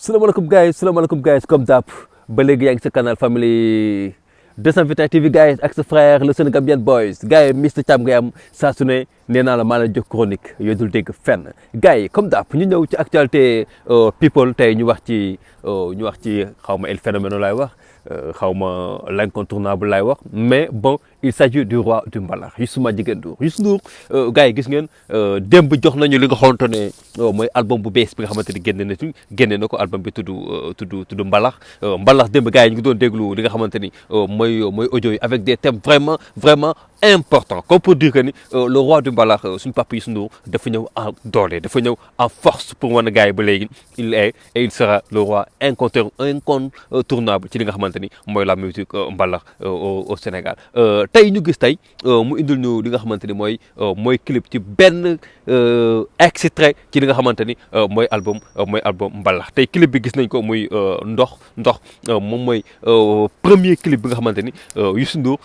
salaamaaleykum guys comme d'hab ba léegi yaa ngi sa canal family 221 TV guys ak sa frère le Sénégambien boys gars yi Mr Thiam ngay am saa su ne nee naa la maa la jox chronique yooyu dul dégg fenn gars yi comme d'hab ñu ñëw ci actualité people tey ñu wax ci xaw ma el phénomène laay wax xaw ma l'incontournable laay wax mais bon il s'agit du roi du mbalax Youssou Ndour gars yi gis ngeen démb jox nañu li nga xamante ne mooy album bu bees bi nga xamante ni génne na ko album bi tudd mbalax démb gars yi ñu ngi doon déglu li nga xamante ni mooy audio yi avec des thèmes vraiment importants comme pour dire que ni le roi du mbalax suñu papa Youssou Ndour dafa ñëw en doole dafa ñëw en force pour wan gars yi ba léegi il est et il sera le roi incontournable ci li nga xamante ni mooy la musique mbalax au Sénégal tey ñu gis tey mu indil ñu li nga xamante ni mooy clip ci benn extrait ci li nga xamante ni mooy album mbalax tey clip bi gis nañ ko muy ndox moom mooy premier clip bi nga xamante ni Youssou Ndour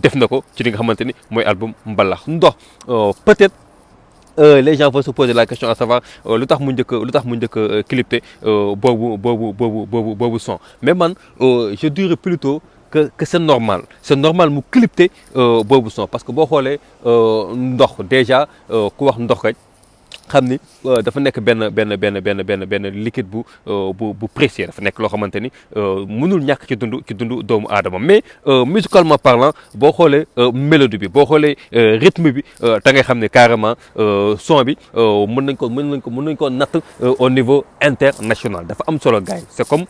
def na ko ci li nga xamante ni mooy album mbalax ndox peut-être les gens vont se poser la question à savoir lu tax mu njëkk clipté boobu son mais man je dirais plutôt que c'est normal mu clipté boobu son parce que boo xoolee ndox déjà ku wax ndox rek xam ni dafa nekk benn liquide bu précieux dafa nekk loo xamante ni mënul ñàkk ci dundu doomu aadama mais musicalement parlant boo xoolee mélodie bi boo xoolee rythme bi da ngay xam ne carrément son bi mën nañ ko natt au niveau international dafa am solo gars yi c'est comme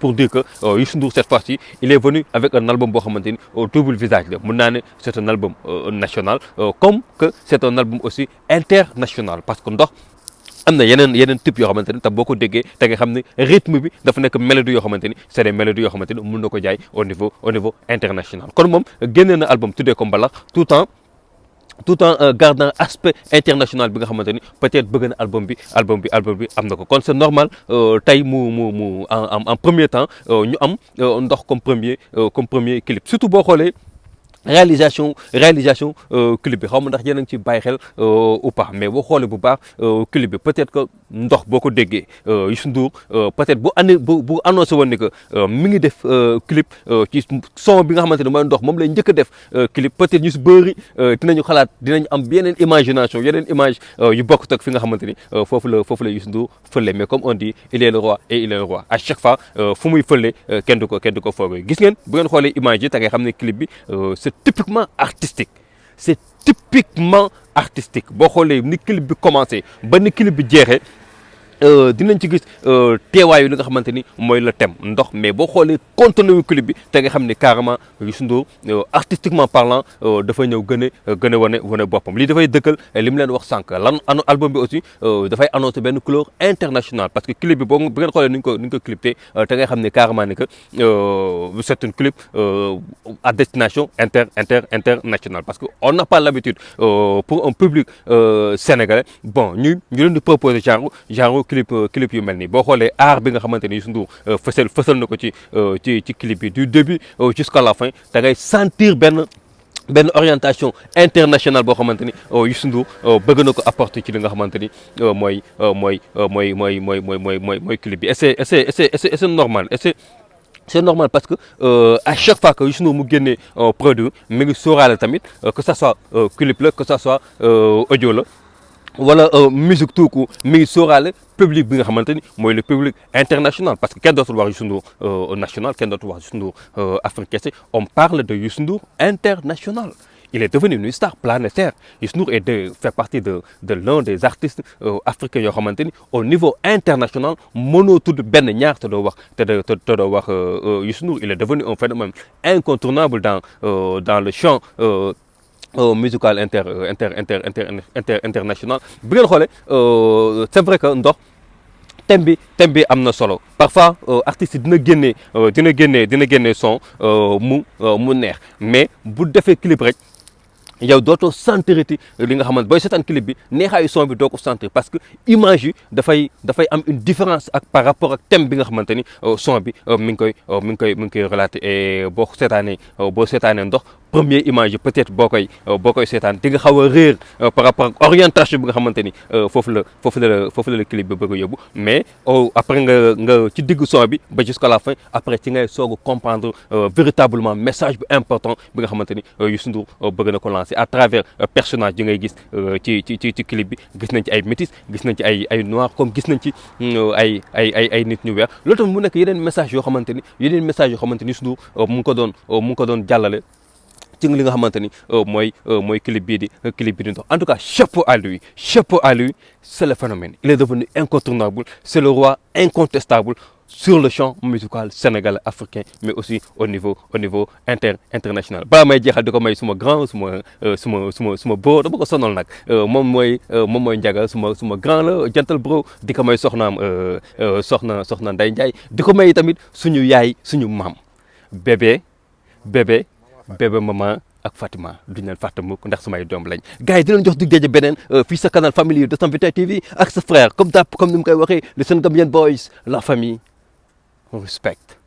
pour dire que Youssou Ndour cette fois-ci il est venu avec un album boo xamante ni double visage la mën naa ne c'est un album national comme que c'est un album aussi international parce que ndox am na yeneen type yoo xamante ni tam boo ko déggee da nga xam ne rythme bi dafa nekk mélodie yoo xamante ni c'est des mélodies yoo xamante ni mën na ko jaay au niveau international kon moom génnee na album tuddee ko mbalax tout en gardant aspect international bi nga xamante ni peut-être bëgg na album bi am na ko kon c'est normal tey mu en premier temps ñu am ndox comme premier clip surtout boo xoolee réalisation clip bi xaw ma ndax yéen a ngi ci bàyyi xel ou pas mais boo xoolee bu baax clip bi peut-être que ndox boo ko déggee Youssou Ndour peut-être bu annoncé woon ni que mi ngi def clip ci son bi nga xamante ne mooy ndox moom lay njëkk a def clip peut-être ñu si bëri dinañu am yeneen imagination yeneen image yu bokkut ak fi nga xamante ni foofu la Youssou Ndour fële mais comme on dit il est le roi et il est le roi à chaque fois fu muy fële kenn du ko foogee gis ngeen bu ngeen xoolee image yi da ngay xam ne clip bi c'est typiquement artistique boo xoolee ni clip bi commencé ba ni clip bi jeexee dinañ ci gis teewaayu li nga xamante ni mooy le thème ndox mais boo xoolee contenu clip bi te nga xam ne carrément Youssou Ndour artistiquement parlant dafa ñëw gën a wane boppam lii dafay dëkkal li mu leen wax sànq album bi aussi dafay annoncer benn couleur internationale parce que clip bi bu ngeen xoolee ni ñu ko clipté te nga xam ne carrément ni que c'est un clip à destination internationale parce que on n'a pas l'habitude pour un public sénégalais bon ñu leen di proposer genre clip yu mel nii boo xoolee art bi nga xamante ni Youssou Ndour fësal na ko ci clip bi du début jusqu'à la fin da ngay sentir benn orientation internationale boo xamante ni Youssou Ndour bëgg na ko apporter ci li nga xamante ni mooy clip bi et c'est normal c'est normal parce que à chaque fois que Youssou Ndour mu génnee produit mi ngi sóoraale tamit que ça soit clip la que ça soit audio la wala musique tout court mi ngi sóoraale public bi nga xamante ni mooy le public international parce que kenn dootul wax Youssou Ndour national kenn dootul wax Youssou Ndour africain on parle de Youssou Ndour international. Il est devenu une star planétaire. Youssou Ndour fait partie de l'un des artistes africains yoo xamante ni au niveau international mënoo tudd benn ñaar te doo wax Youssou Ndour il est devenu un phénomène incontournable dans le champ musical international bi ngeen xoolee c'est vrai que ndox thème bi am na solo parfois artiste yi dina génne son mu neex mais bu defee clip rek yow dootoo sentiriti li nga xamante booy seetaan clip bi neexaayu son bi doo ko sentir parce que image yi dafay am une différence par rapport ak thème bi nga xamante ni son bi mi ngi koy relater et boo seetaanee ndox première image yi peut-être boo koy seetaan di nga xaw a réer par rapport ak orientation bi nga xamante ni foofu la clip bi bëgg a yóbbu mais après nga ci diggu son bi ba jusqu'à la fin après ci ngay soog a comprendre véritablement message bu important bi nga xamante ni Youssou Ndour bëgg na ko lancer à travers personnage yi ngay gis ci clip bi gis nañ ci ay métis gis nañ ci ay noirs comme gis nañ ci ay nit ñu weex loolu tamit mu nekk yeneen message yoo xamante ni Youssou Ndour mu ngi ko doon jàllale ci li nga xamante ni mooy clip bii di ndox en tout cas chapeau à lui c'est le phénomène il est devenu incontournable c'est le roi incontestable sur le champ musical sénégalais africain mais aussi au niveau international balaa may jeexal di ko may suma grand suma bro dama ko sonal nag moom mooy Ndiaga suma grand la jantal bro di ko may soxnaam soxna Ndeye Ndiaye di ko may tamit suñu yaay suñu maam bébé maman ak Fatima duñ leen fàtte mukk ndax sumay doom lañ gars yi di leen jox dig daje beneen fii sa canal familier 221 TV ak sa frère comme ni mu koy waxee le Sen Gambian Boys la famille on respecte